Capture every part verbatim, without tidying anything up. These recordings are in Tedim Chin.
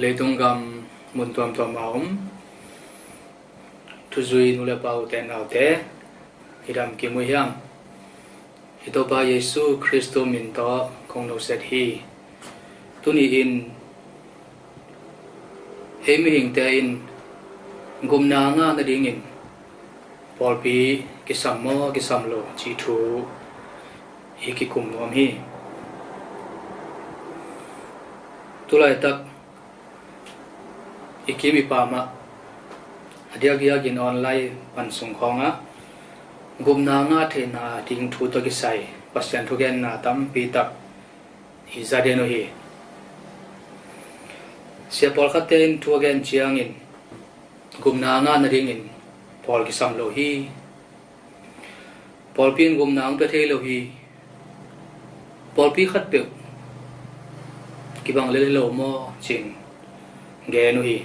Leitung gam mun tuamtuam a om thuzui nu le pa, ute naute, i dam kim uh hiam? I Topa Jesu Khristu min tawh kong nusiat hi. Tuni-in ei mihingte in gupna ngah nadingin pawlpi kisam maw kisam lo cih thu i kikum nuam hi. Tulaitak i kim i pam ah a diakdiakin online pan sung khawngah gupna ngah theihna ding thu tawh kisai Pasian thugenna tampi tak i za den uh hi. Sia pawlkhatte in thu a gen ciangin gupna ngah nadingin pawl kisam lo hi. Pawlpi in gupna hong pia thei lo hi. Pawlpi khat peuh kibang lel hi lo maw, ci-in gen uh hi.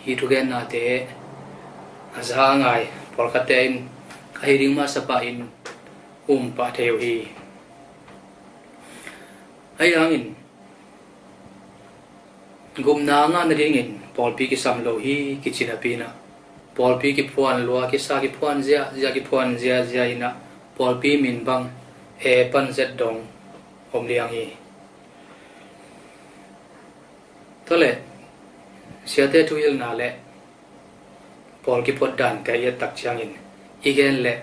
Hih thugennate a za a ngai pawlkhatte in ahi ding masa pah in um pah thei uh hi. Ahi hangin gupna ngah nadingin pawlpi kisam lo hi kici napi-in ah pawlpi kiphuan lua, kisa kiphuan ziahziah, kiphuan ziahziah in ah pawlpi min bang e pan zet dong om liang hi. Tua leh siate thuhilhna le pawl kiphuat dante i et tak ciangin i gen leh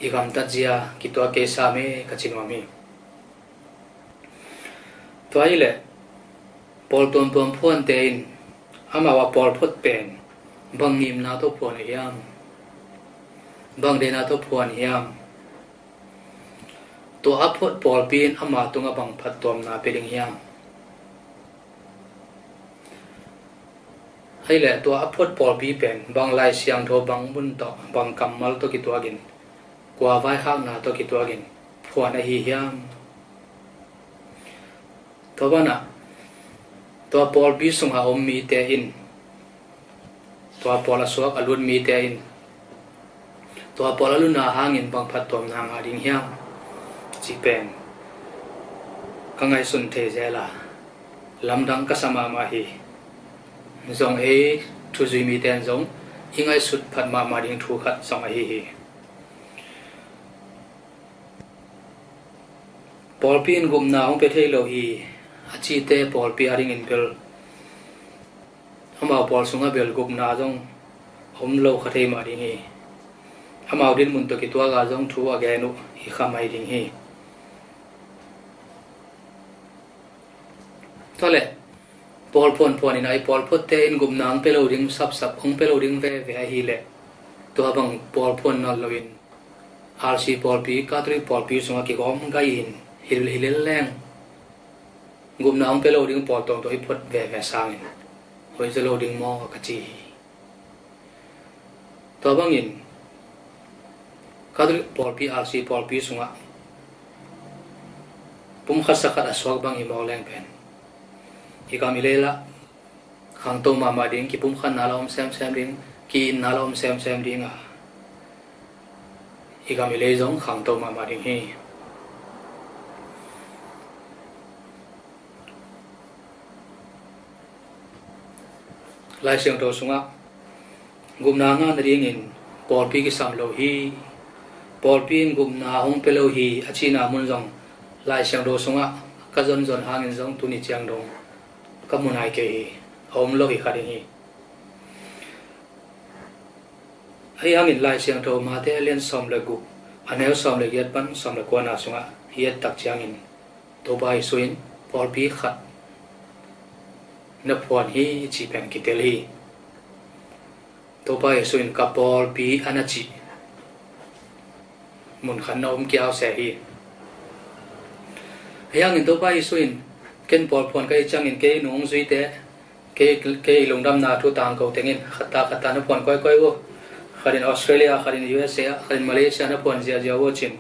i gamtat zia kituak kei sam e ka ci nuam hi. Tua hi leh pawl tuamtuam phuante in amau a pawl phuat pen bang ngimna tawh phuan uh hiam? Bang deihna tawh phuan hiam? Tua a phuat pawlpi in ama tungah bang phattuamna pia ding hiam? Ahi leh tua a phuat pawlpi pen bang Lai Siangtho, bang mun tawh, bang kammal tawh kituakin, kua vaikhakna tawh kituakin phuan ahi hiam? Tua banah tua pawlpi sungah a om mite in, tua pawl a suak a lut mite in tua pawl a lutna hangin bang phattuamna ngah ding hiam cih pen ka ngaihsun thei zel a, lamdang ka sa mahmah hi. Zong ei thuzui mite in zong i ngaihsut phat mahmah ding thu khat zong ahi hi. Pawlpi in gupna hong pia thei lo hi a cite pawlpi a dingin bel amau pawl sungah bel gupna zong om lo kha thei mah ding hi. Amau dinmun tawh kituak a zong thu a gen uh hi kha mai ding hi. Tua leh pawl phuanphuan in a i pawl phuatte in gupna hong pia lo ding sapsap, hong pia lo ding veve ahi leh tua bang pawl phuan nawn loin R C pawlpi, Catholic pawlpi sungah kigawm gai in hi, hi lel leng gupna hong pia lo ding pawl tawng tawh i phuat veve sangin hoih zaw lo ding maw ka ci hi. Tua bangin Catholic pawlpi, R C pawlpi sungah pumkhat sakhat a suak bang hi mawk leng pen i gam i lei lah khangto mahmah ding, kipumkhatna lah om semsem ding, ki-itna lah om semsem ding a, i gam i lei zong khangto mahmah ding hi. Lai Siangtho sungah gupna ngah nadingin pawlpi kisam lo hi, pawlpi in gupna hong pia lo hi a cihna mun zong Lai Siangtho sungah ka zonzon hangin zong tuni ciang dong ka mu nai kei hi. A om lo hi kha ding hi. Ahi hangin Lai Siangtho Mate a lian sawm le guk, a neu sawm le giat pan sawm le kuana sungah i et tak ciangin Topa Jesu in pawlpi khat na phuan hi cih pen kitel hi. Topa Jesu in ka pawlpi a na cih mun khat na om kiau se hi. Ahi hangin Topa Jesu in ken pawl phuan ka hih ciangin kei nungzuite, kei, kei lungdamna thu tangko tengin khatta khatta na phuan kawikawi uh. Khatin Australia, khatin U S A, khatin Malaysia na phuan ziahziah uh cin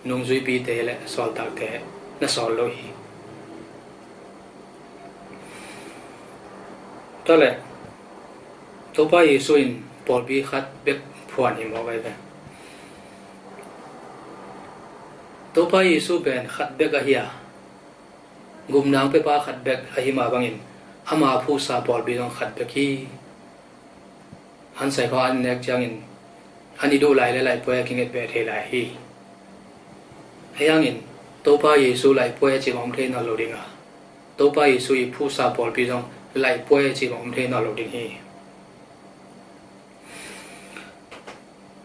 nungzuipite le sawltakte na sawl lo hi. Tua leh Topa Jesu in pawlpi khat bek phuan hi mawk ahi ve. Topa Jesu pen khat bek ahi a, gupna hong piapa khat bek ahi mah bangin Ama phuhsa pawlpi zong khat bek hi. An sai khawng an nek ciangin an i duh lai le laipuai a kinget beh thei lai hi. Ahi hangin Topa Jesu laipuai a ci bang om thei nawn lo ding a, Topa Jesu i phuhsa pawlpi zong laipuai a ci bang om thei nawn lo ding hi.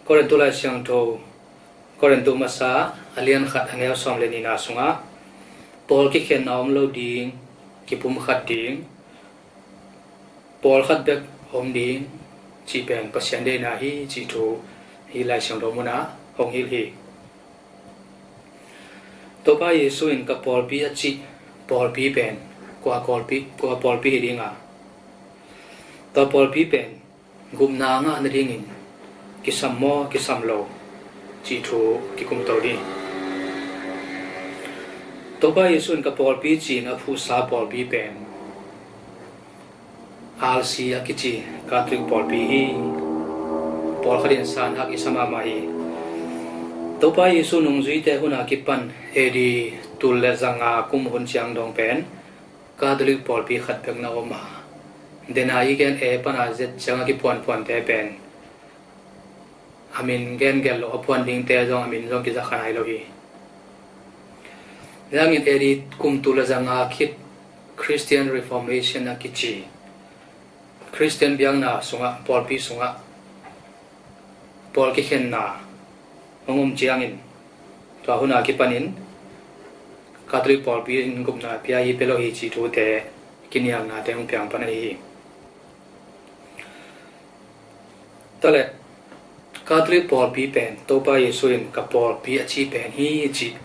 Korintu Lai Siangtho, Korintu Masa a lian khat a neu sawm le nihna sungah pawl kikhenna om lo ding, kipumkhat ding, pawlkhat bek om ding cih pen Pasian deihna hi cih thu hih Lai Siangtho munah hong hilh hi. Topa Jesu in ka pawlpi a cih pawlpi pen kua pawlpi, kua pawlpi hi ding a, tua pawlpi pen gupna ngah nadingin kisam maw kisam lo cih thu kikumto ding. Topa Jesu in ka pawlpi ci-in a phuhsa pawlpi pen R C a kici Catholic pawlpi hi. Pawlkhat in sanhak i sa mahmah hi. Topa Jesu nungzuite hun a kipan A D tul le zanga kum hun ciang dong pen Catholic pawlpi khat bek na om a, dena i gen A pana Z ciang a kiphuanphuante pen a min gen gelh lo, a phuan dingte zong a min zong kiza kha nai lo hi. Ahi hangin A D kum tul le zanga khit Christian Reformation a kici Christian biakna sungah, pawlpi sungah pawl kikhenna hong om ciangin tua hun a kipanin Catholic pawlpi in gupna pia hi pia lo hi cih thute, kinialnate hong piang pan ahi hi. Tua leh Catholic pawlpi pen Topa Jesu in ka pawlpi a ci pen hi cih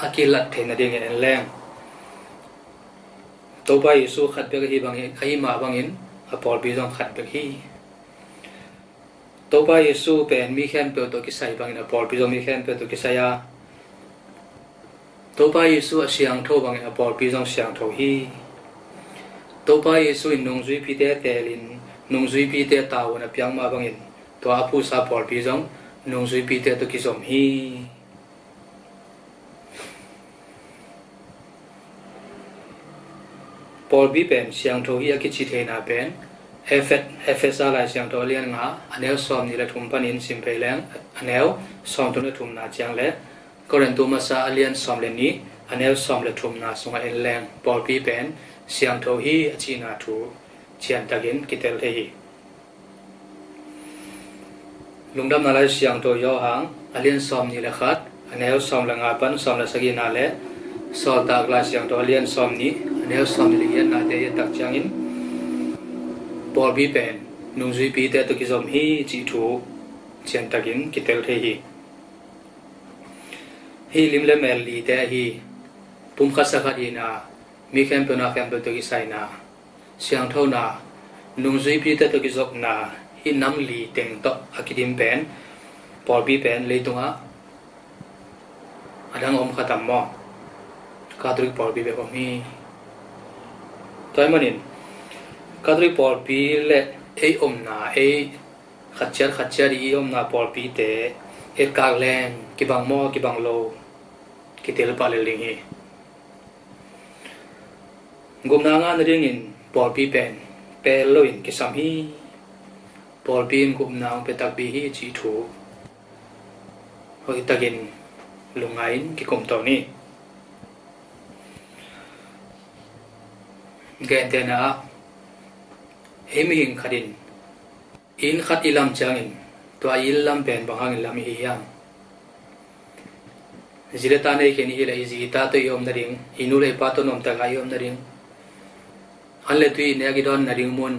a kilat theih nadingin en leng, Topa Jesu khat bek ahi bangin, ahi mah bangin a pawlpi zong khat bek hi. Topa Jesu pen mi khempeuh tawh kisai bangin a pawlpi zong mi khempeuh tawh kisai a, Topa Jesu a siangtho bangin a pawlpi zong siangtho hi. Topa Jesu in nungzuipite teelin nungzuipite tavuan a piang mah bangin tua a phuhsa pawlpi zong nungzuipite tawh kizom hi. Pawlpi pen siangtho hi a kici theihna pen Efet, Efesa Lai Siangtho a lian nga a neu sawm nih le thum panin sim phei leng a neu sawm thum le thumna ciang le Korintu Masa a lian sawm le nih a neu sawm le thumna sungah en leng pawlpi pen siangtho hi a cihna thu ciantakin kitel thei hi. Lungdamna Lai Siangtho Johan a lian sawm nih le khat a neu sawm le nga pan sawm le sagihna le Sawltak Lai Siangtho a lian sawm nih a neu sawm nih le giatnate i et tak ciangin pawlpi pen nungzuipite tawh kizom hi cih thu ciantakin kitel thei hi. Hih lim le mel lite ahi, pumkhat sakhat hihna, mi khempeuh na khempeuh tawh kisaina, siangthona, nungzuipite tawh kizopna, hih nam li teng tawh a kidim pen pawlpi pen leitungah a dang om kha tam maw? Catholic pawlpi bek om hi. Tua ahih manin Catholic pawlpi le ei omna, ei khatciat khatciat i omna pawlpite etkak leng kibang maw kibang lo kitel pah lel ding hi. Gupna ngah nadingin pawlpi pen pel loin kisam hi. Pawlpi in gupna hong pia takpi hi cih thu hoihtakin lungngai-in kikum to ni. Gentehna ah ei mihing khat in inn khat i lam ciangin tua i inn lam pen bang hangin lam i hi hiam? Zi le ta nei khin i hi leh i zi i ta tawh i om nading, i nu le i pa tawh nuamtak a i om nading, an le tui i nek i dawn nading mun,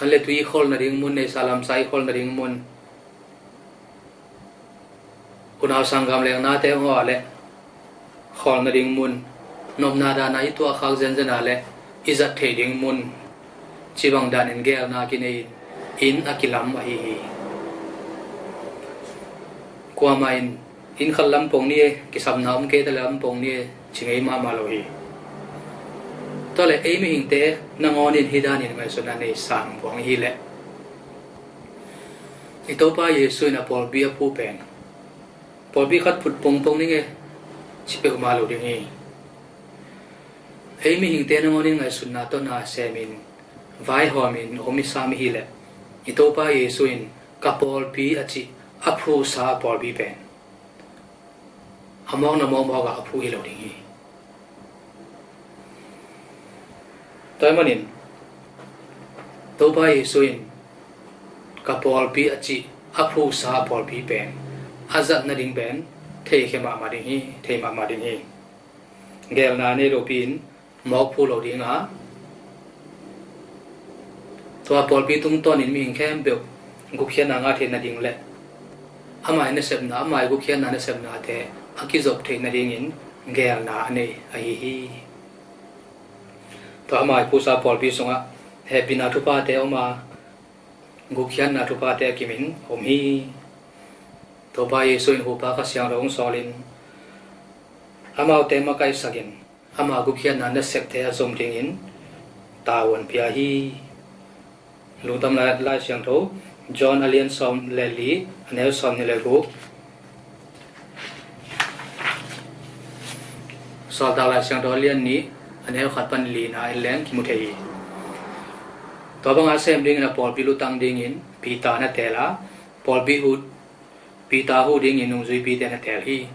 an le tui i kholh nading mun, neihsa lamsa i kholh nading mun, unau sanggam lengnate hong hawh leh khawl nading mun, nopna dana i tuahkhak zenzen a leh i zat theih ding mun, cibang danin geelna kinei-in inn a kilam ahi hi. Kuamah in inn khat lam pong ni e, kisapna om kei ta leh lam pong ni e, ci ngei mahmah lo hi. Tua leh ei mihingte nangawnin hih danin ngaihsutna nei sang buang i hi leh i Topa Jesu in a pawlpi a phuh pen pawlpi khat phut pongpong ning e, ci peuhmah lo ding hi. Ei mihingte nangawnin ngaihsutna tawh na semin vaihawmin om i sam i hih leh, i Topa Jesu in ka pawlpi a cih a phuhsa pawlpi pen a mawkna mawkmawk ah a phuh hi lo ding hi. Tua ahih manin Topa Jesu in ka pawlpi a cih a phuhsa a pawlpi pen a zat nading pen theikhia mahmah ding hi, thei mahmah ding hi. Geelna nei lopi in mawk phuh lo ding a, tua pawlpi tungtawnin mihing khempeuh gupkhiatna ngah theih nading le amah i nasepna, amah i gupkhiatna nasepnate a kizop theih nadingin geelna a nei ahi hi. Tua amah i phuhsa pawlpi sungah hehpihna thuphate om a, gupkhiatna thuphate a kimin om hi. Topa Jesu in Hupa Kha Siangtho hong sawlin amaute makaihsakin ama gupkhiatna nasepte a zom dingin tavuan pia hi. Lungdamna Lai Siangtho John a lian sawm le li, a neu sawmnih le guk. Sawltak Lai Siangtho a lian nih, a neu khat pan lina en leng kimu thei hi. Tua banga sem dingin a pawlpi lutang dingin Peter na teel a, pawlpi huh, Peter huh dingin nungzuipite na teel hi.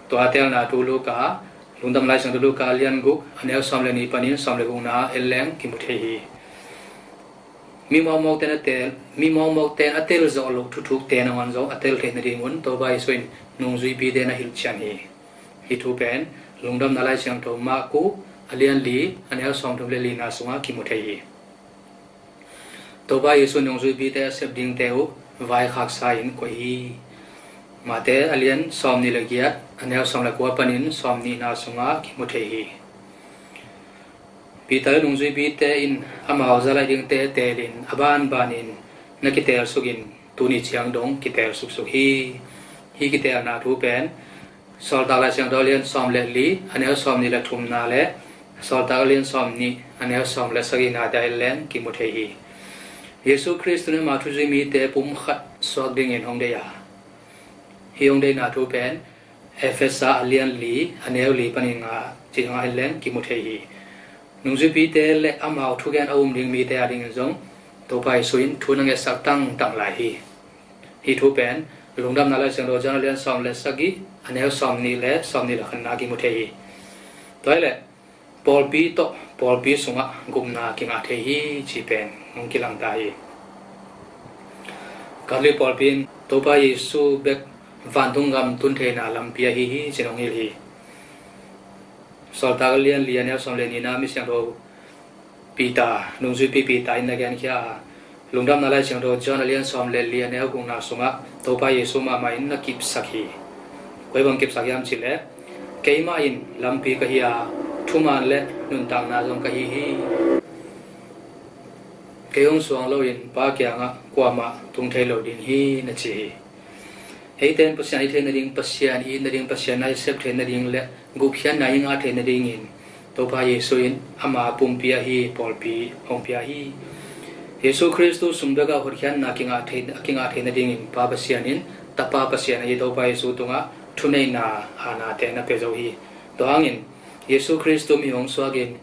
Tua a teelna thu Luka, Lungdam Lai Siangtho Luka a lian guk, a neu sawm le nih panin sawm le gukna en leng kimu thei hi. Mi mawkmawkte na teel, mi mawkmawkte a teel zawh loh thuthukte nangawn zong a teel theih nadingun Topa Jesu in nungzuipite na hilhcian hi. Hih thu pen Lungdamna Lai Siangtho Marku a lian li, a neu sawmthum le lina sungah kimu thei hi. Topa Jesu nungzuipite a sep dingte uh vaikhaksa in koih hi. Mate a lian sawmnih le giat, a neu sawm le kua panin sawmnihna sungah kimu thei hi. Peter nungzuipite in amau zalaih dingte teelin a banbanin na kiteelsukin tuni ciang dong kiteelsuksuk hi. Hih kiteelna thu pen Sawltak Lai Siangtho a lian sawm le li, a neu sawmnih le thumna le Sawltak a lian sawmnih, a neu sawm le sagihna ah en leng kimu thei hi. Jesu Khrist in ama thuzui mite pumkhat suak dingin hong deih a, hih hong deihna thu pen Efesa a lian li, a neu li panin nga ciangah en leng kimu thei hi. Nungzuipite le amau thugen a um ding mite adingin zong Topa Jesu in thu na ngetsak tangtang lai hi. Hih thu pen Lungdamna Lai Siangtho John a lian sawm le sagih, a neu sawmnih le sawmnih le khatna kimu thei hi. Tua hi leh pawlpi tawh pawlpi sungah gupna kingah thei hi cih pen hong kilangta hi. Catholic pawlpi in Topa Jesu bek vantung gam tun theihna lampi ahi hi ci-in hong hilh hi. Sawltak a lian li, a neu sawm le nihna mi siangtho Peter, nungzuipi Peter in na genkhia a, Lungdamna Lai Siangtho John a lian sawm le li, a neu gukna sungah Topa Jesu mahmah in na kipsak hi. Koi bang kipsak hiam cih leh, keimah in lampi ka hi a, thuman le nuntakna zong ka hi hi. Kei hong suang loin Pa kiangah kuamah tung thei lo ding hi, na ci hi. Eite in Pasian i theih nading, Pasian i it nading, Pasian na i sep theih nading le gupkhiatna i ngah theih nadingin Topa Jesu in ama pumpi ahi pawlpi hong pia hi. Jesu Khristu sung bekah hotkhiatna kingah theih, kingah theih nadingin Pa Pasian in Tapa Pasian ahi Topa Jesu tungah thuneihna, ahnate na pia zo hi. Tua hangin Jesu Khristu mi hong suakin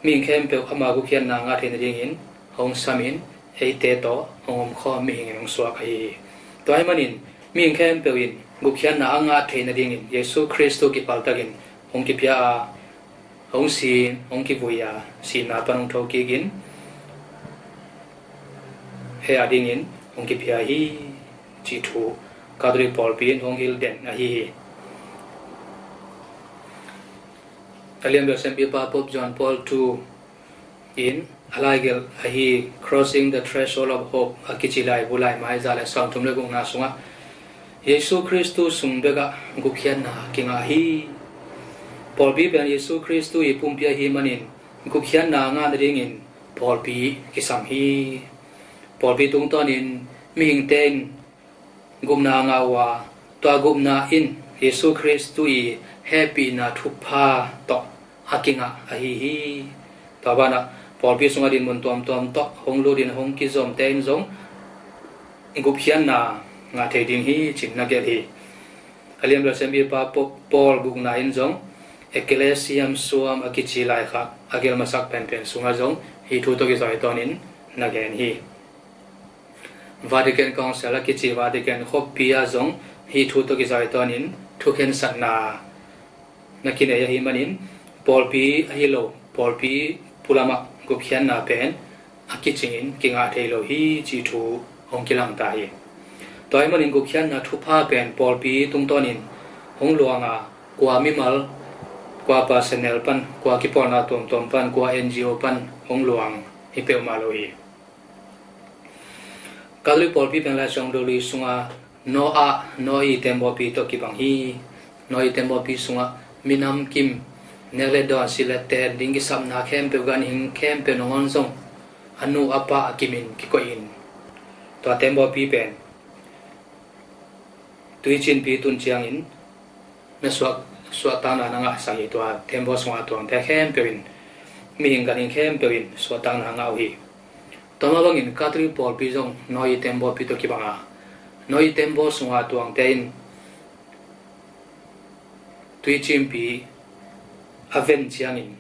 mihing khempeuh ama gupkhiatna ngah theih nadingin hong samin eite tawh hong omkhawm mihingin hong suak ahi hi. Tua ahih manin mihing khempeuh in gupkhiatna a ngah theih nadingin Jesu Khristu kipaltakin hong kipia a, hong si, hong kivui a, sihna pan hong thokikin hih adingin hong kipia hi cih thu Catholic pawlpi in hong hilh den ahi hi. A lianbel siampipa Pope John Paul two in a laigelh ahi Crossing the Threshold of Hope a kici laibu laimai za le sawmthum le gukna sungah Jesu Khristu sung bekah gupkhiatna kingah hi. Pawlpi pen Jesu Khristu i pumpi ahih manin gupkhiatna ngah nadingin pawlpi kisam hi. Pawlpi tungtawnin mihingte in gupna a ngah uh a, tua gupna in Jesu Khristu i hehpihna thupha tawh a kingah ahi hi. Tua banah pawlpi sungah dinmun tuamtuam tawh hong lutin hong kizomte in zong gupkhiatna ngah thei ding hi ci-in na gelh hi. A lianbel siampipa Pope Paul gukna in zong Ecclesiam Suam a kici laikhak a gelhmasak penpen sungah zong hih thu tawh kizawitawnin na gen hi. Vatican Council a kici Vatican khoppi ah zong hih thu tawh kizawitawnin thukhensatna na kinei ahih manin, pawlpi ahi lo, pawlpi pulamah gupkhiatna pen a kicingin kingah thei lo hi cih thu hong kilangta hi. Tua ahih manin gupkhiatna thupha pen pawlpi tungtawnin hong luang a, kua mimal, kua personal pan, kua kipawlna tuamtuam pan, kua N G O pan hong luang hi peuhmah lo hi. Catholic pawlpi pen Lai Siangtho Lui sungah Noah, Noah i teembaw pi tawh kibang hi. Noah i teembaw pi sungah minam kim, nek le dawn, silh le ten, ding kisapna khempeuh, ganhing khempeuh nangawn zong a nu a pa a kimin kikoihin, tua teembaw pi pen tuicinpi tun ciangin na suah, suahtakna na ngahsak hi. Tua teembaw sunga tuangte khempeuh in, mihing ganhing khempeuh in suahtakna a ngah uh hi. Tua mah bangin Catholic pawlpi zong Noah i teembaw pi tawh kibang a, Noah i teembaw sunga tuangte in tuicinpi a ven ciangin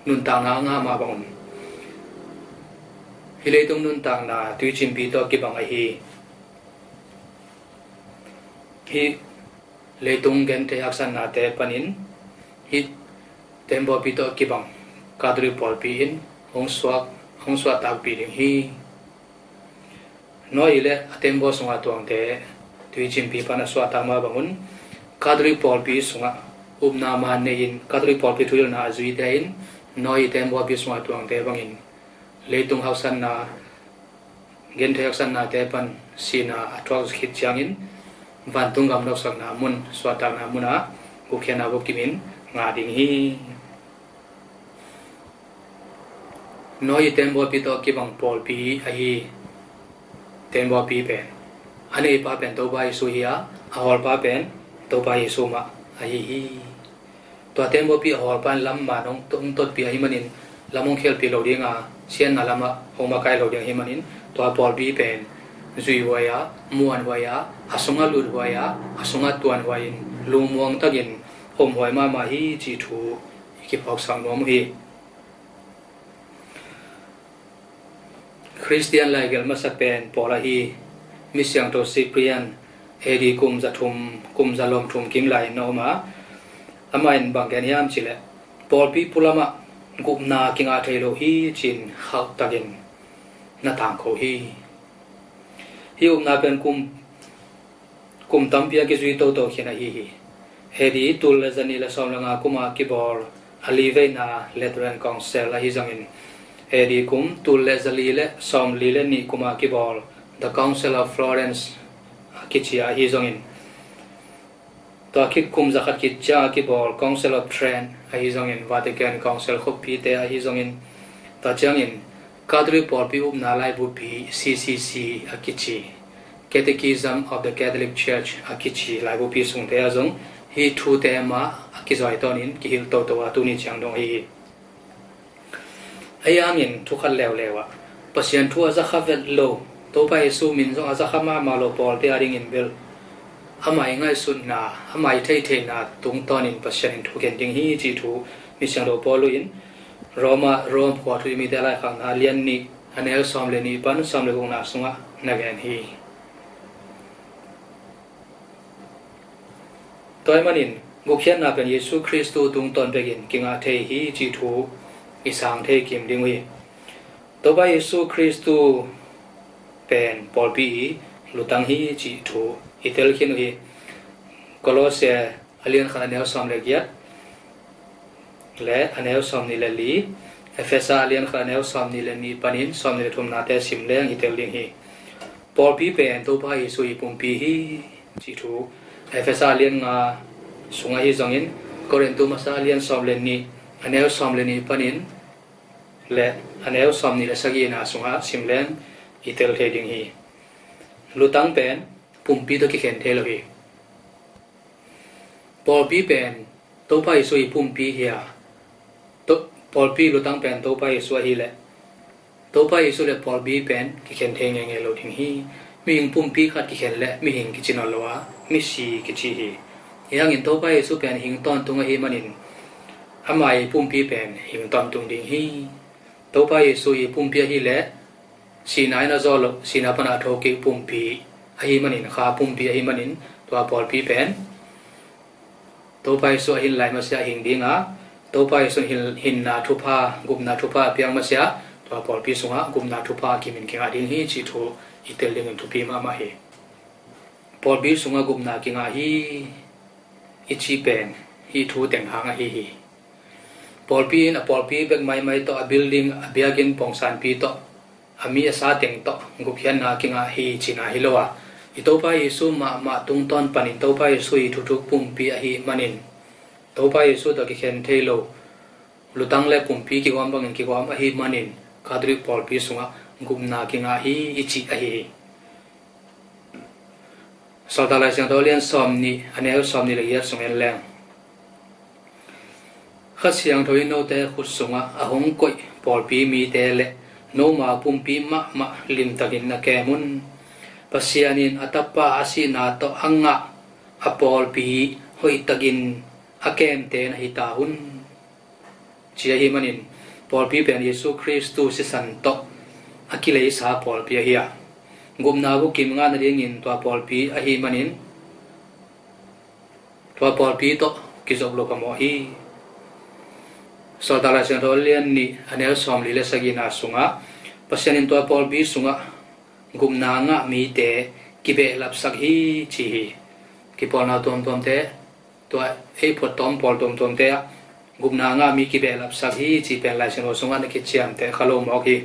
nuntakna a ngah mah bangun, hih leitung nuntakna tuicinpi tawh kibang ahi. Hih leitung genthei haksatnate panin hih teembaw pi tawh kibang Catholic pawlpi in hong suak, hong suahtakpih ding hi. Noah i le a teembaw sunga tuangte tuicinpi pan a suahtak mah bangun, Catholic pawlpi sungah upna man nei-in, Catholic pawlpi thuhilhna a zuite in Noah i teembaw pi sunga tuangte bangin leitung haksatna, genthei haksatnate pan sihna a thuak khit ciangin vantung gam nopsakna mun, suahtakna mun ah gupkhiatna bukim in ngah ding hi. Noah i teembaw pi tawh kibang pawlpi ahi. Teembaw pi pen a neipa pen Topa Jesu hi a, a hawlpa pen Topa Jesu mah ahi hi. Tua teembaw pi a hawlpa in lam man hong, hong totpih ahih manin lam hong khelpih lo ding a, siatna lamah hong makai lo ding ahih manin, tua pawlpi pen zuihhuai a, muanhuai a, a sungah luthuai a, a sungah tuanhuai in lungmuang takin omhuai mahmah hi cih thu i kiphawksak nuam uh hi. Khristian laigelh masa pen Paul ahi. Misiangtho Cyprian, A D kum za thum, kum za lawm thum kim lai-in na om a, amah in bang gen hiam cih leh, pawlpi pulamah gupna kingah thei lo hi ci-in khauhtakin na tangko hi. Hih upna pen kum kum tampi a kizui toto khin ahi hi. A D tul le zanih le sawm le nga kuma kibawl a li veina Lateran Council ahi zongin, A D kum tul le zali le sawmli le nih kuma kibawl The Council of Florence a kici ahi zongin, tua khit kum zakhat khit ciang a kibawl Council of Trent ahi zongin, Vatican Council khuapite ahi zongin, tua ciangin Catholic pawlpi upna laibupi C C C a kici, Catechism of the Catholic Church a kici laibupi sungte ah zong hih thute mah a kizawitawnin kihilh toto a tuni ciang dong ahi hi. Ahi hangin thu khat leuleu ah, Pasian thu a zakha vet lo, Topa Jesu min zong a zakha mahmah lo pawlte adingin bel, amah i ngaihsutna, amah i theihtheihna tungtawnin Pasian in thu gen ding hi cih thu Misiangtho Paul in Roma, Rome khua thu i mite laikhakna a lian nih, a neu sawm le nih pan sawm le gukna sungah na gen hi. Tua ahih manin gupkhiatna pen Jesu Khristu tungtawn bekin kingah thei hi cih thu i sang thei kim ding uh hi. Topa Jesu Khristu pen pawlpi i lutang hi cih thu i telkhin uh hi. Kolose a lian khat a neu sawm le giat le a neu sawm nih le li, Efesa a lian khat a neu sawm nih le nih panin sawm nih le thumnate sim leng i tel ding hi. Pawlpi pen Topa Jesu i pumpi hi cih thu Efesa a lian nga sungah ahi zongin, Korintu masa a lian sawm le nih a neu sawm le nih panin le a neu sawm nih le sagihna sungah sim leng i tel thei ding hi. Lutang pen pumpi tawh kikhen thei lo hi. Pawlpi pen Topa Jesu i pumpi hi a, pawlpi lutang pen Topa Jesu ahih leh Topa Jesu le pawlpi pen kikhen thei ngeingei lo ding hi. Mihing pumpi khat kikhen leh mihing kici nawn lo a, misi kici hi. Ahi hangin Topa Jesu pen hing tawntung ahih manin Ama ii pumpi pen hing tawntung ding hi. Topa Jesu ii pumpi ahih leh sihna in a zawh loh, sihna pan a thokik pumpi ahih manin, kha pumpi ahih manin, tua pawlpi pen Topa Jesu a hin lai masiah hing ding a, Topa Jesu hin, hinna thupha, gupna thupha a piang masiah tua pawlpi sungah gupna thupha kimin kingah ding hi cih thu i tel dingin thupi mahmah hi. Pawlpi sungah gupna kingah hi i cih pen hih thu teng hang ahi hi. Pawlpi in a pawlpi bek maimai tawh, a building, a biakinn pongsanpi tawh, a mi a sa teng tawh gupkhiatna kingah hi cihna hi lo a, i Topa Jesu mahmah tungtawn panin Topa Jesu ii thuthuk pumpi ahih manin, Topa Jesu tawh kikhen thei lo lutang le pumpi kigawm bangin kigawm ahih manin, Catholic pawlpi sungah gupna kingah hi i cih ahi hi. Sawltak Lai Siangtho a lian sawmnih, a neu sawmnih le giat sung en leng, Kha Siangtho in note khut sungah a hong koih pawlpi mite le noma pumpi mahmah limtakin na kem un. Pasian in a Tapa a sihna tawh a ngah a pawlpi hoihtakin a kemte na hi ta un. Ci ahih manin, pawlpi pen Jesu Khristu sisan tawh a kileisa pawlpi ahi a, gupna bukim ngah nadingin tua pawlpi ahih manin, tua pawlpi tawh kizop lo phamawh hi. Sawltak Lai Siangtho a lian nih, a neu sawmli le sagihna sungah, Pasian in tua pawlpi sungah gupna ngah mite kibehlapsak hi ci hi. Kipawlna tuamtuamte, tua ei phuattawm pawl tuamtuamte ah gupna ngah mi kibehlapsak hi cih pen Lai Siangtho sungah na kiciamteh kha lo mawk hi.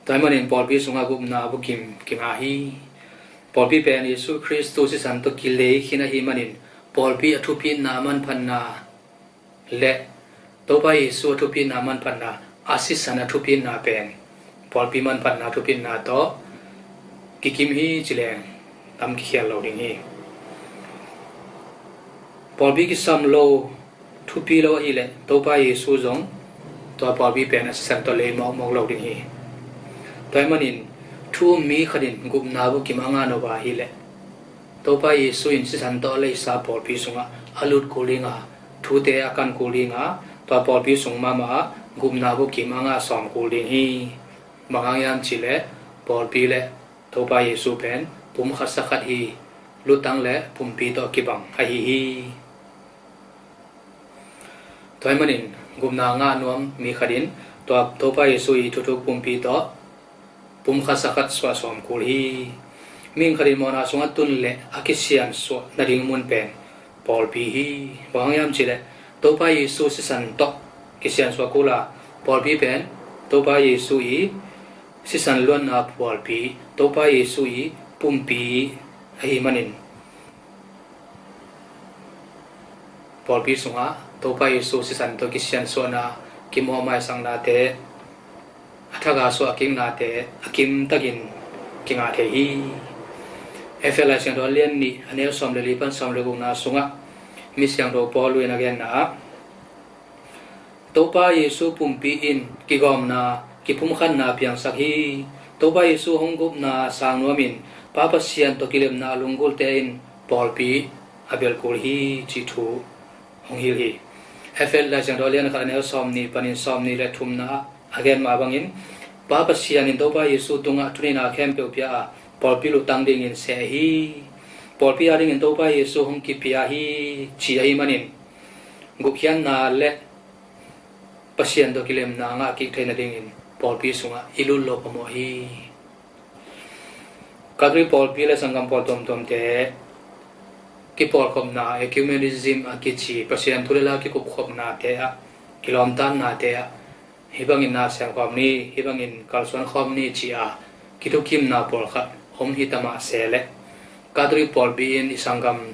Tua ahih manin pawlpi sungah gupna bukim kingah hi. Pawlpi pen Jesu Khristu sisan tawh kilei khin ahih manin, pawlpi a thupitna, a manphatna le Topa Jesu a thupitna, manphatna, a sisan a thupitna pen pawlpi manphatna, thupitna tawh kikim hi ci leng tam kikhial lo ding hi. Pawlpi kisam lo, thupi lo ahih leh Topa Jesu zong tua pawlpi pen a sisan tawh lei mawkmawk lo ding hi. Tua ahih manin, thu um mi khat in gupna bukim a ngah nop ahih leh, Topa Jesu in sisan tawh a leisa pawlpi sungah a lut kul ding a, thute a kan kul ding a, tua pawlpi sung mahmah ah gupna bukim a ngah sawm kul ding hi. Bang hang hiam cih leh, pawlpi le Topa Jesu pen pumkhat sakhat hi, lutang le pumpi tawh kibang ahi hi. Tua ahih manin, gupna ngah nuam mi khat in tua Topa Jesu ii thuthuk pumpi tawh pumkhat sakhat suah sawm kul hi. Mihing khat in mawhna sungah tun leh a kisiansuah nading mun pen pawlpi hi. Bang hang hiam cih leh, Topa Jesu sisan tawh kisiansuah kul a, pawlpi pen Topa Jesu ii sisan luanna pawlpi, Topa Jesu ii pumpi ahih manin, pawlpi sungah Topa Jesu sisan tawh kisiansuahna, kimawhmaisaknate, a thak a suahkiknate a kimtakin kingah thei hi. Efesa Lai Siangtho a lian nih, a neu sawm le li pan sawm le gukna sungah mi siangtho Paul in a genna ah, Topa Jesu pumpi in kigawmna, kipumkhatna piangsak hi. Topa Jesu hong gupna sang nuamin Pa Pasian tawh kilemna a lunggulte in pawlpi a belkul hi cih thu hong hilh hi. Efesa Lai Siangtho a lian khat, a neu sawmnih panin sawmnih le thumna ah a gen mah bangin, Pa Pasian in Topa Jesu tungah thunina khempeuh pia a, pawlpi lutang dingin seh hi. Pawlpi adingin Topa Jesu hong kipia hi ci ahih manin, gupkhiatna le Pasian tawh kilemna ngah kik theih nadingin pawlpi sungah i lut loh phamawh hi. Catholic pawlpi le sanggam pawl tuamtuamte kipawlkhopna, ecumenism a kici, Pasian thu le la kikupkhopnate ah, kilawmtatnate ah, hih bangin na sem khawm ni, hih bangin kalsuan khawm ni ci-a kithukimna pawlkhat om hi ta mah se leh, Catholic pawlpi in i sanggam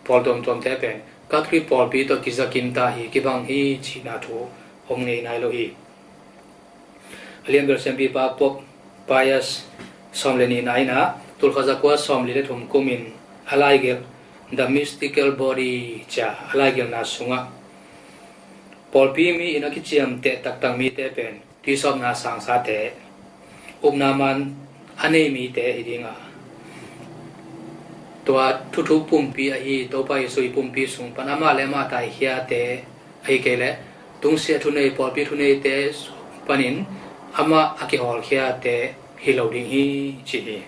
pawl tuamtuamte pen Catholic pawlpi tawh kizakim ta hi, kibang hi cihna thu om ngei nai lo hi. A lianbel siampipa Pope Pius sawm le nihna in ah, tulkhat zakua sawmli le thum kumin a laigelh The Mystical Body ci-a a laigelhna sungah, pawlpi mi in a kiciamteh taktak mite pen tuisawpna sangsate, upna man a nei mite hi ding a, Tua thuthu pumpi ahi Topa Jesu i pumpi sung pan amah le amah taikhiate ahi kei leh tungsiah thunei, pawlpi thuneite panin amah a kihawlkhiate hi lo ding hi, ci hi.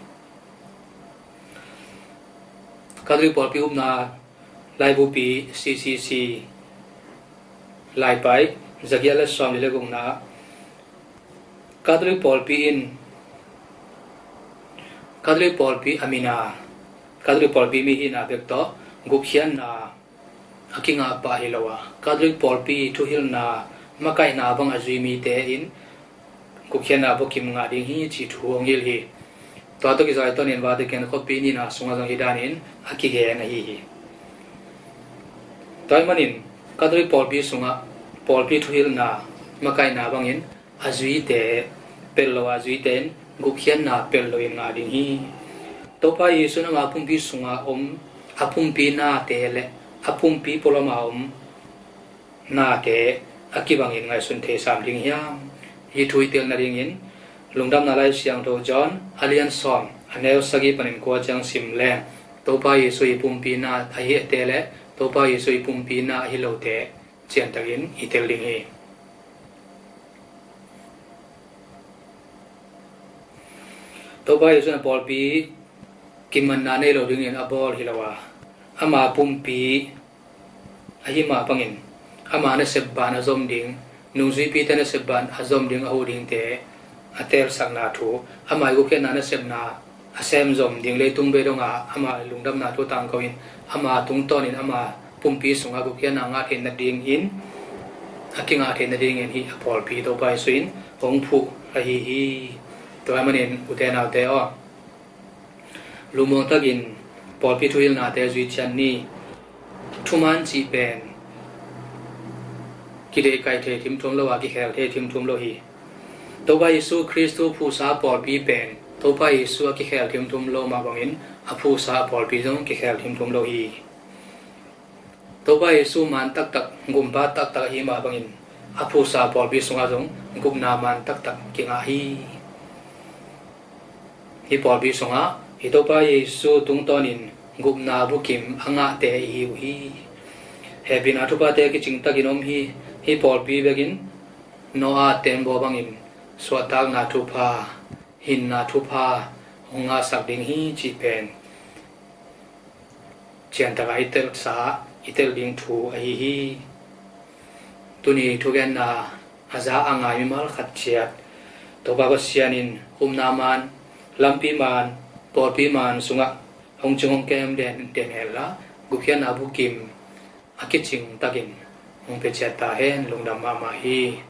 Catholic pawlpi upna laibupi C C C laipai zagiat le sawmli le gukna, Catholic pawlpi in Catholic pawlpi a mina, Catholic pawlpi mi hihna bek tawh gupkhiatna a kingah pah hi lo a, Catholic pawlpi thuhilhna makaihna bang a zui mite in gupkhiatna bukim ngah ding hi, cih thu hong hilh hi. Tua tawh kizui tonin Vatican khuapi nihna sungah zong hi danin a kigen ahi hi. Tua ahih manin Catholic pawlpi sungah pawlpi thuhilhna makaihna bangin a zuite pelh lo a, zuite in gupkhiatna pelh loin ngah ding hi. Topa Jesu in ama pumpi sunga om a pumpi nate le a pumpi pualama om nate a kibangin ngaihsun thei sam ding hiam? Hih thu i tel nadingin Lungdamna Lai Siangtho John a lian sawm a neu sagih panin kua ciang sim leng Topa Jesu i pumpi na ahi ate le Topa Jesu i pumpi na ahi lote ciantakin i tel ding hi. Topa Jesu in a pawlpi kimanna nei lo dingin a bawl hi lo a, ama pumpi ahi mah bangin ama nasep ban a zom ding, nungzuipite nasep ban a zom ding, a huh dingte a teelsakna thu, ama i gupkhiatna nasepna a sem zom ding, leitung bei dongah ama lungdamna thu tangko in ama tungtawnin ama pumpi sungah gupkhiatna ngah theih nadingin, a kingah theih nadingin hih a pawlpi Topa Jesu in hong phuh ahi hi. Tua ahih manin ute naute aw, lungmuang takin pawlpi thuhilhnate zui ciat ni. Thuman cih pen kideihkaih thei thimthuam lo a, kikhel thei thimthuam lo hi. Topa Jesu Khristu phuhsa pawlpi pen Topa Jesu a kikhel thimthuam lo mah bangin a phuhsa a pawlpi zong kikhel thimthuam lo hi. Topa Jesu man taktak, gumpa taktak ahi mah bangin a phuhsa pawlpi sungah zong gupna man taktak kingah hi. Hih pawlpi sungah hih Topa Jesu tungtawnin gupna bukim a ngahte i hi uh hi. Hehpihna thuphate kicing takin om hi. Hih pawlpi bekin Noah tembaw bangin suahtakna thupha, hinna thupha hong ngahsak ding hi cih pen ciantakah i telsa, i tel ding thu ahi hi. Tuni thugenna a za a ngai mimal khat ciat Topa Pasian in upna man, lampi man, pawlpi man sungah hong cing hong kem den den henla, gupkhiatna bukim a kicing takin hong pia ciat ta hen. Lungdam mahmah hi.